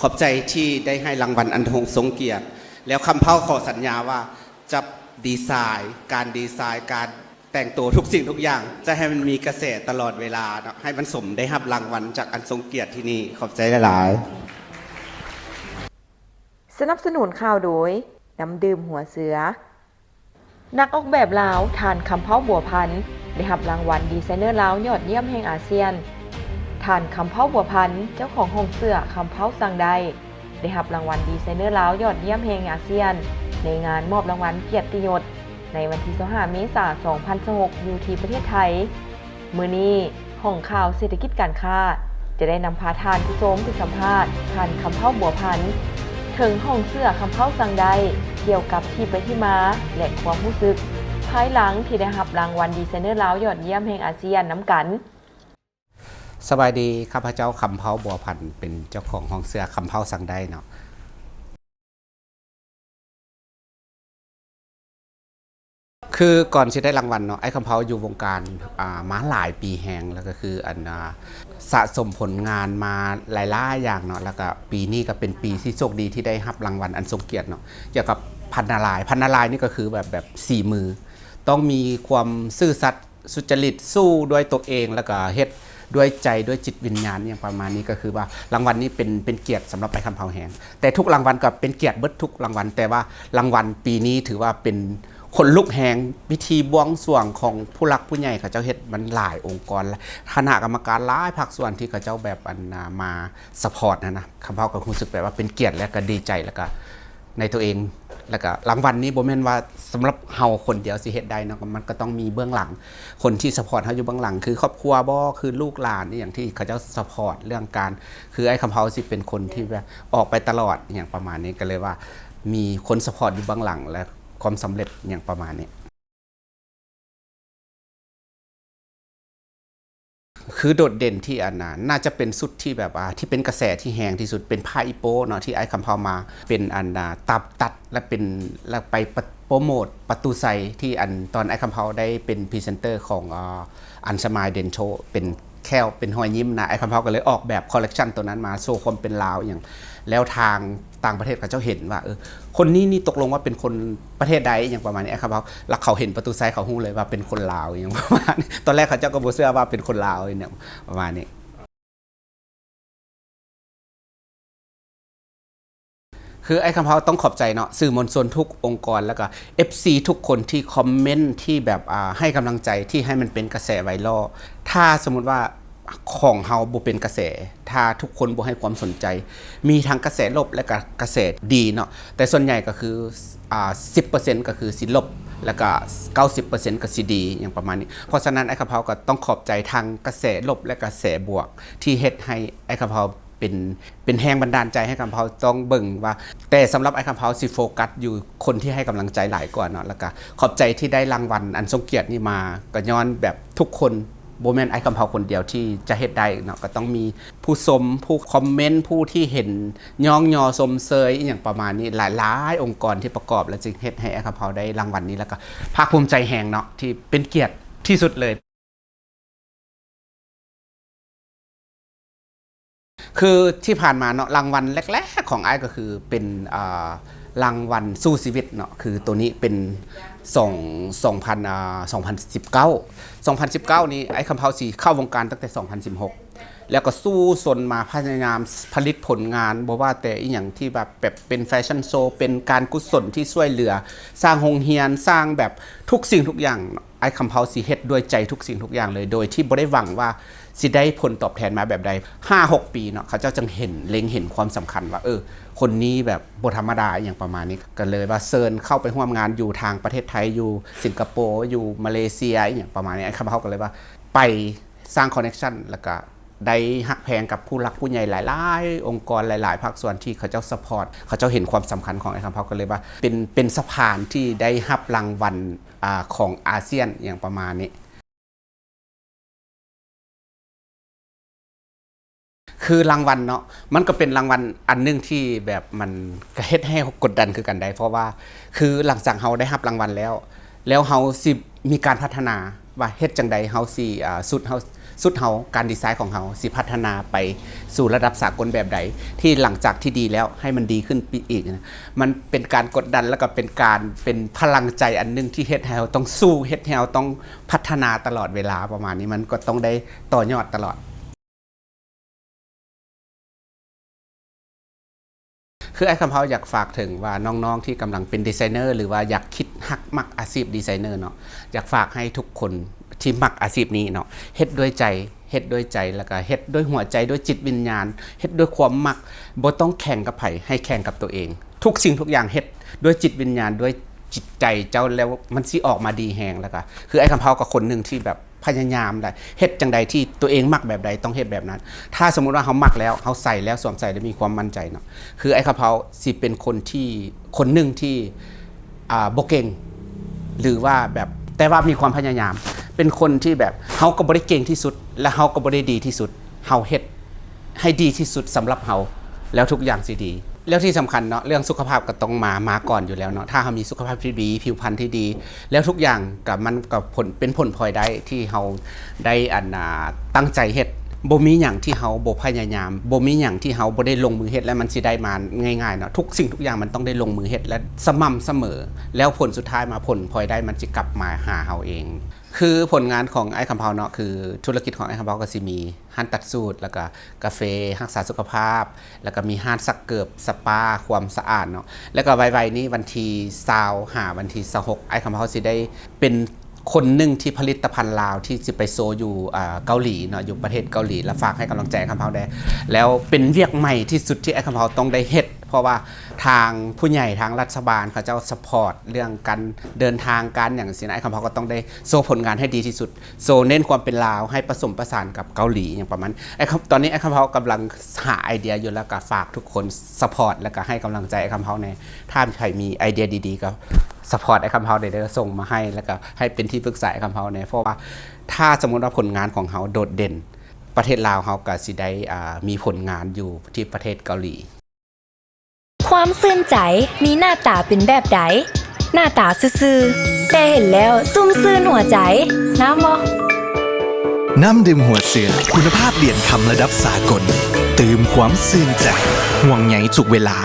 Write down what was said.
ຂອບໃຈທີ່ໄດ້ໃຫ້ລາງວັນອັນຊົງ ຊົງກຽດ ແລ້ວຄຳເພົາຂໍສັນຍາວ່າຈະດີໄຊນ໌, ການດີໄຊນ໌, ການແຕ່ງໂຕ, ທຸກສິ່ງທຸກຢ່າງ ຈະໃຫ້ມັນມີກະແສຕະຫຼອດເວລາເນາະ, ໃຫ້ມັນສົມໄດ້ຮັບລາງວັນຈາກອັນຊົງກຽດທີ່ນີ້. ຂອບໃຈຫຼາຍໆ. ສະໜັບສະໜູນຂ່າວໂດຍ ນ້ຳດື່ມຫົວເສືອ. ນັກອອກແບບລາວ ທ່ານ ຄຳເພົາ ບົວພັນ ໄດ້ຮັບລາງວັນດີໄຊເນີລາວຍອດຢ້ຽມແຫ່ງອາຊຽນ. ທ່ານ ຄຳເພົາ ບົວພັນ ເຈົ້າຂອງຫ້ອງເສື້ອ ຄຳເພົາສັ່ງໄດ້ ໄດ້ຮັບລາງວັນດີໄຊເນີລາວຍອດຢ້ຽມແຫ່ງອາຊຽນ ໃນງານມອບລາງວັນກຽດຕິຍົດ ໃນວັນທີຊາວຫ້າ ເມສາ ສອງພັນຊາວຫົກ ຢູ່ທີ່ປະເທດໄທ. ມື້ນີ້ ຫ້ອງຂ່າວເສດຖະກິດການຄ້າ ຈະໄດ້ນຳພາທ່ານຜູ້ຊົມໄປສຳພາດທ່ານ ຄຳເພົາ ບົວພັນ ເຖິງຫ້ອງເສື້ອ ຄຳເພົາສັ່ງໄດ້ ກ່ຽວກັບທີ່ໄປທີ່ມາ ແລະ ຄວາມຮູ້ສຶກ ພາຍຫຼັງທີ່ໄດ້ຮັບລາງວັນດີໄຊເນີລາວຍອດຢ້ຽມແຫ່ງອາຊຽນນຳກັນ. ສະບາຍດີ, ຂ້າພະເຈົ້າ ຄຳເພົາ ບົວພັນ ເປັນເຈົ້າຂອງຫ້ອງເສື້ອ ຄຳເພົາສັ່ງໄດ້ເນາະ. ຄືກ່ອນຊິໄດ້ລາງວັນເນາະ, ອ້າຍຄຳເພົາຢູ່ວົງການ ອ່າ ມາຫຼາຍປີແຮງ ແລ້ວກໍຄືອັນ ອ່າ ສະສົມຜົນງານມາຫຼາຍໆຢ່າງເນາະ, ແລ້ວກໍປີນີ້ກໍເປັນປີທີ່ໂຊກດີທີ່ໄດ້ຮັບລາງວັນອັນຊົງກຽດເນາະ ກ່ຽວກັບພັນນາລາຍ. ພັນນາລາຍນີ້ກໍຄືແບບ ແບບສີມື ຕ້ອງມີຄວາມຊື່ສັດ ສຸດຈະລິດ ສູ້ດ້ວຍຕົວເອງ ແລ້ວກໍເຮັດດ້ວຍໃຈ ດ້ວຍຈິດວິນຍານ ອີ່ຫຍັງປະມານນີ້. ກໍຄືວ່າລາງວັນນີ້ເປັນ ເປັນກຽດສຳລັບອ້າຍຄຳເພົາແຮງ. ແຕ່ທຸກລາງວັນກໍເປັນກຽດເບິດທຸກລາງວັນ, ແຕ່ວ່າລາງວັນປີນີ້ຖືວ່າເປັນຂົນລຸກແຮງ, ພິທີບວງສວງຂອງຜູ້ຫຼັກຜູ້ໃຫຍ່ເຂົາເຈົ້າເຮັດມັນຫຼາຍອົງກອນ ແລະ ຄະນະກຳມະການຫຼາຍພາກສ່ວນທີ່ເຂົາເຈົ້າແບບ ອັນ ອ່າ ມາຊັບພອດຫັ້ນນະ. ຄຳເຮົາກໍຮູ້ສຶກແບບວ່າເປັນກຽດ ແລ້ວກໍດີໃຈ ແລ້ວກໍ ໃນຕົວເອງ ແລ້ວກະລາງວັນນີ້ບໍ່ແມ່ນວ່າສຳລັບເຮົາຄົນດຽວຊິເຮັດໄດ້ເນາະ, ມັນກໍຕ້ອງມີເບື້ອງຫຼັງ ຄົນທີ່ຊັບພອດເຮົາຢູ່ເບື້ອງຫຼັງ ຄືຄອບຄົວບໍ ຄືລູກຫຼານອີ່ຫຍັງທີ່ເຂົາເຈົ້າຊັບພອດເລື່ອງການ ຄືອ້າຍຄຳເພົາຊິເປັນຄົນທີ່ແບບອອກໄປຕະຫຼອດ ອີ່ຫຍັງປະມານນີ້ ກໍເລີຍວ່າມີຄົນຊັບພອດຢູ່ເບື້ອງຫຼັງ ແລະ ຄວາມສຳເລັດ ອີ່ຫຍັງປະມານນີ້. ຄືໂດດເດັ່ນທີ່ອັນນ່າ ໜ້າຈະເປັນຊຸດທີ່ແບບວ່າ ທີ່ເປັນກະແສທີ່ແຮງທີ່ສຸດ ເປັນຜ້າອີໂປ້ເນາະ ທີ່ອ້າຍຄຳເພົາມາເປັນອັນນ່າ ຕາມຕັດ ແລະ ເປັນ ແລະ ໄປປະ ໂປຣໂມດປະຕູໄຊ ທີ່ອັນຕອນອ້າຍຄຳເພົາໄດ້ເປັນພຣີເຊັນເຕີຂອງ ອາ ອັນສະມາຍເດນໂທ ເປັນແຂ້ວ ເປັນຮອຍຍິ້ມນະ, ອ້າຍຄຳເພົາກໍເລີຍອອກແບບຄໍເລັກຊັນໂຕນັ້ນມາ ໂຊຄວາມເປັນລາວອີ່ຫຍັງ ແລ້ວທາງ ຕ່າງປະເທດເຂົາເຈົ້າເຫັນວ່າ ເອີ ຄົນນີ້ນີ້ຕົກລົງວ່າເປັນຄົນປະເທດໃດ ອີ່ຫຍັງປະມານນີ້ ອ້າຍຄຳເພົາ ແລ້ວເຂົາເຫັນປະຕູໄຊ ເຂົາຮູ້ເລີຍວ່າເປັນຄົນລາວ ອີ່ຫຍັງປະມານນີ້. ຕອນແລກເຂົາເຈົ້າກໍບໍ່ເຊື່ອວ່າເປັນຄົນລາວ ອີ່ຫຍັງປະມານນີ້. ຄືອ້າຍຄຳເພົາຕ້ອງຂອບໃຈເນາະ ສື່ມວນຊົນທຸກອົງກອນ ແລ້ວກໍເອັຟຊີທຸກຄົນທີ່ຄອມເມັນ ທີ່ແບບ ອ່າ ໃຫ້ກຳລັງໃຈ ທີ່ໃຫ້ມັນເປັນກະແສໄວຣັລ. ຖ້າສົມມຸດວ່າ ຂອງເຮົາບໍ່ເປັນກະແສ ຖ້າທຸກຄົນບໍ່ໃຫ້ຄວາມສົນໃຈ ມີທັງກະແສລົບ ແລະ ກະ ກະແສດີເນາະ, ແຕ່ສ່ວນໃຫຍ່ກໍຄື ອ່າ ສິບເປີເຊັນກໍຄືຊິລົບ ແລ້ວກໍເກົ້າສິບເປີເຊັນກໍຊິດີ ຫຍັງປະມານນີ້. ເພາະສະນັ້ນ ອ້າຍຄຳເພົາກໍຕ້ອງຂອບໃຈທັງກະແສລົບ ແລະ ກະແສບວກ ທີ່ເຮັດໃຫ້ອ້າຍຄຳເພົາເປັນ ເປັນແຮງບັນດານໃຈໃຫ້ຄຳເພົາຕ້ອງເບິ່ງວ່າ ແຕ່ສຳລັບອ້າຍຄຳເພົາຊິໂຟກັສຢູ່ຄົນທີ່ໃຫ້ກຳລັງໃຈຫຼາຍກວ່າເນາະ, ແລ້ວກະຂອບໃຈທີ່ໄດ້ລາງວັນອັນຊົງກຽດນີ້ມາ ກະຍ້ອນແບບທຸກຄົນ ບໍ່ແມ່ນອ້າຍຄຳເພົາຄົນດຽວທີ່ຈະເຮັດໄດ້ເນາະ, ກະຕ້ອງມີຜູ້ຊົມ ຜູ້ຄອມເມັນ ຜູ້ທີ່ເຫັນຍ້ອງຍໍຊົມເຊີຍ ອີ່ຫຍັງປະມານນີ້ ຫຼາຍໆອົງກອນທີ່ປະກອບ ແລ້ວຈຶ່ງເຮັດໃຫ້ອ້າຍຄຳເພົາໄດ້ລາງວັນນີ້ ແລ້ວກະພາກພູມໃຈແຮງເນາະ ທີ່ເປັນກຽດທີ່ສຸດເລີຍ. ຄືທີ່ຜ່ານມາເນາະ ລາງວັນແລກໆຂອງອ້າຍກໍຄືເປັນ ອ່າ ລາງວັນສູ້ຊີວິດເນາະ, ຄືໂຕນີ້ເປັນສອງ ສອງພັນ ອ່າ ສອງພັນສິບເກົ້າ ສອງພັນສິບເກົ້ານີ້ ອ້າຍຄຳເພົາຊິເຂົ້າວົງການຕັ້ງແຕ່ສອງພັນສິບຫົກ ແລ້ວກໍສູ້ຊົນມາ ພະຍາຍາມຜະລິດຜົນງານ ບໍ່ວ່າແຕ່ອີ່ຫຍັງທີ່ແບບ ແບບເປັນແຟຊັນໂຊ ເປັນການກຸສົນທີ່ຊ່ວຍເຫຼືອ ສ້າງໂຮງຮຽນ ສ້າງແບບທຸກສິ່ງທຸກຢ່າງ ອ້າຍຄຳເພົາຊິເຮັດດ້ວຍໃຈທຸກສິ່ງທຸກຢ່າງເລີຍ ໂດຍທີ່ບໍ່ໄດ້ຫວັງວ່າຊິໄດ້ຜົນຕອບແທນມາແບບໃດ. ຫ້າຫົກປີເນາະ ເຂົາເຈົ້າຈຶ່ງເຫັນ ເລັງເຫັນຄວາມສຳຄັນວ່າ ເອີ ຄົນນີ້ແບບບໍ່ທຳມະດາ ອີ່ຫຍັງປະມານນີ້ ກໍເລີຍວ່າເຊີນເຂົ້າໄປຮ່ວມງານຢູ່ທາງປະເທດໄທ ຢູ່ສິງກະໂປ ຢູ່ມາເລເຊຍ ອີ່ຫຍັງປະມານນີ້. ອ້າຍຄຳເຮົາກໍເລີຍວ່າໄປສ້າງຄອນເນັກຊັນ ແລ້ວກະໄດ້ຮັກແພງກັບຜູ້ຫຼັກຜູ້ໃຫຍ່ຫຼາຍໆອົງກອນ ຫຼາຍໆພາກສ່ວນທີ່ເຂົາເຈົ້າຊັບພອດ ເຂົາເຈົ້າເຫັນຄວາມສຳຄັນຂອງອ້າຍຄຳເຮົາ ກໍເລີຍວ່າເປັນ ເປັນສະພານທີ່ໄດ້ຮັບລາງວັນ ອ່າ ຂອງອາຊຽນ ອີ່ຫຍັງປະມານນີ້. ຄືລາງວັນເນາະ ມັນກໍເປັນລາງວັນອັນໜຶ່ງທີ່ແບບມັນກໍເຮັດໃຫ້ເຮົາກົດດັນຄືກັນໄດ໋ ເພາະວ່າຄືຫຼັງຈາກເຮົາໄດ້ຮັບລາງວັນແລ້ວ ແລ້ວເຮົາຊິມີການພັດທະນາວ່າເຮັດຈັ່ງໃດເຮົາຊິ ອ່າ ຊຸດເຮົາ ສຸດເຮົາ ການດີໄຊຂອງເຮົາຊິພັດທະນາໄປສູ່ລະດັບສາກົນແບບໃດ ທີ່ຫຼັງຈາກທີ່ດີແລ້ວໃຫ້ມັນດີຂຶ້ນໄປອີກນະ ມັນເປັນການກົດດັນ ແລ້ວກໍເປັນການ ເປັນພະລັງໃຈອັນໜຶ່ງທີ່ເຮັດໃຫ້ເຮົາຕ້ອງສູ້ ເຮັດໃຫ້ເຮົາຕ້ອງພັດທະນາຕະຫຼອດເວລາປະມານນີ້ ມັນກໍຕ້ອງໄດ້ຕໍ່ຍອດຕະຫຼອດ. ຄືອ້າຍຄຳເພົາຢາກຝາກເຖິງວ່ານ້ອງໆທີ່ກຳລັງເປັນດີໄຊເນີ ຫຼືວ່າຢາກຄິດຮັກມັກອາຊີບດີໄຊເນີເນາະ ຢາກຝາກໃຫ້ທຸກຄົນທີ່ມັກອາຊີບນີ້ເນາະ ເຮັດດ້ວຍໃຈ ເຮັດດ້ວຍໃຈ ແລ້ວກະເຮັດດ້ວຍຫົວໃຈ ດ້ວຍຈິດວິນຍານ ເຮັດດ້ວຍຄວາມມັກ ບໍ່ຕ້ອງແຂ່ງກັບໃຜ ໃຫ້ແຂ່ງກັບຕົວເອງ ທຸກສິ່ງທຸກຢ່າງເຮັດດ້ວຍຈິດວິນຍານ ດ້ວຍຈິດໃຈເຈົ້າ ແລ້ວມັນຊິອອກມາດີແຮງ ແລ້ວກະ ຄືອ້າຍຄຳເພົາກໍຄົນໜຶ່ງທີ່ແບບ ພະຍາຍາມແຫຼະ ເຮັດຈັ່ງໃດທີ່ຕົວເອງມັກແບບໃດຕ້ອງເຮັດແບບນັ້ນ ຖ້າສົມມຸດວ່າເຮົາມັກແລ້ວ ເຮົາໃສ່ແລ້ວ ສວມໃສ່ແລ້ວມີຄວາມໝັ້ນໃຈເນາະ ຄືອ້າຍຄຳເພົາຊິເປັນຄົນທີ່ ຄົນໜຶ່ງທີ່ ອ່າ ບໍ່ເກັ່ງ ຫຼືວ່າແບບ ແຕ່ວ່າມີຄວາມພະຍາຍາມ ເປັນຄົນທີ່ແບບ ເຮົາກໍບໍ່ໄດ້ເກັ່ງທີ່ສຸດ ແລະເຮົາກໍບໍ່ໄດ້ດີທີ່ສຸດ ເຮົາເຮັດ ໃຫ້ດີທີ່ສຸດສຳລັບເຮົາ ແລ້ວທຸກຢ່າງຊິດີ ແລ້ວທີ່ສຳຄັນເນາະ ເລື່ອງສຸຂະພາບກໍຕ້ອງມາ ມາກ່ອນຢູ່ແລ້ວເນາະ ຖ້າເຮົາມີສຸຂະພາບທີ່ດີ ຜິວພັນທີ່ດີ ແລ້ວທຸກຢ່າງກໍ ມັນກໍຜົນ ເປັນຜົນພລອຍໄດ້ທີ່ເຮົາໄດ້ ອັນ ອ່າ ຕັ້ງໃຈເຮັດ ບໍ່ມີຫຍັງທີ່ເຮົາບໍ່ພະຍາຍາມ ບໍ່ມີຫຍັງທີ່ເຮົາບໍ່ໄດ້ລົງມືເຮັດ ແລ້ວມັນຊິໄດ້ມາງ່າຍໆເນາະ ທຸກສິ່ງທຸກຢ່າງມັນຕ້ອງໄດ້ລົງມືເຮັດ ແລະ ສະໝ່ຳສະເໝີ ແລ້ວຜົນສຸດທ້າຍມາ ຜົນພລອຍໄດ້ມັນຊິກັບມາຫາເຮົາເອງ. ຄືຜົນງານຂອງອ້າຍຄຳເພົາເນາະ ຄືທຸລະກິດຂອງອ້າຍຄຳເພົາກໍຊິມີຮ້ານຕັດສູດ ແລ້ວກະກາເຟຮັກສາສຸຂະພາບ ແລ້ວກະມີຮ້ານສັກເກີບ ສະປາ ຄວາມສະອາດເນາະ ແລ້ວກະໄວໆນີ້ວັນທີຊາວ ຫາວັນທີຊາວຫົກ ອ້າຍຄຳເຮົາຊິໄດ້ເປັນຄົນໜຶ່ງທີ່ຜະລິດຕະພັນລາວທີ່ຊິໄປໂຊຢູ່ ອ່າ ເກົາຫຼີເນາະ ຢູ່ປະເທດເກົາຫຼີ ແລ້ວຝາກໃຫ້ກຳລັງໃຈອ້າຍຄຳເຮົາແດ່ ແລ້ວເປັນວຽກໃໝ່ທີ່ສຸດທີ່ອ້າຍຄຳເຮົາຕ້ອງໄດ້ເຮັດ ເພາະວ່າທາງຜູ້ໃຫຍ່ທາງລັດຖະບານເຂົາເຈົ້າຊັບພອດ ເລື່ອງການເດີນທາງ ການຫຍັງຊີ້ນະ ອ້າຍຄຳເຮົາກໍຕ້ອງໄດ້ໂຊຜົນງານໃຫ້ດີທີ່ສຸດ ໂຊເນັ້ນຄວາມເປັນລາວ ໃຫ້ປະສົມປະສານກັບເກົາຫຼີ ຫຍັງປະມານ ອ້າຍຄຳ ຕອນນີ້ອ້າຍຄຳເຮົາກຳລັງຫາໄອເດຍຢູ່ ແລ້ວກໍຝາກທຸກຄົນຊັບພອດ ແລ້ວກໍໃຫ້ກຳລັງໃຈອ້າຍຄຳເຮົາແດ່ ຖ້າໃຜມີໄອເດຍດີໆກໍຊັບພອດອ້າຍຄຳເຮົາແດ່ເດີ ສົ່ງມາໃຫ້ ແລ້ວກໍໃຫ້ເປັນທີ່ປຶກສາອ້າຍຄຳເຮົາແດ່ ເພາະວ່າຖ້າສົມມຸດວ່າຜົນງານຂອງເຮົາໂດດເດັ່ນ ປະເທດລາວເຮົາກໍຊິໄດ້ ອ່າ ມີຜົນງານຢູ່ທີ່ປະເທດເກົາຫຼີ. ຄວາມຊື່ນໃຈ ມີໜ້າຕາເປັນແບບໃດ? ໜ້າຕາຊື່ໆ ແຕ່ເຫັນແລ້ວຊຸ່ມຊື່ນຫົວໃຈ. ງາມບໍ່? ນ້ຳດື່ມຫົວເສືອ ຄຸນນະພາບຫຼຽນຄຳລະດັບສາກົນ ຕື່ມຄວາມຊື່ນໃຈ ຫ່ວງໃຍທຸກເວລາ.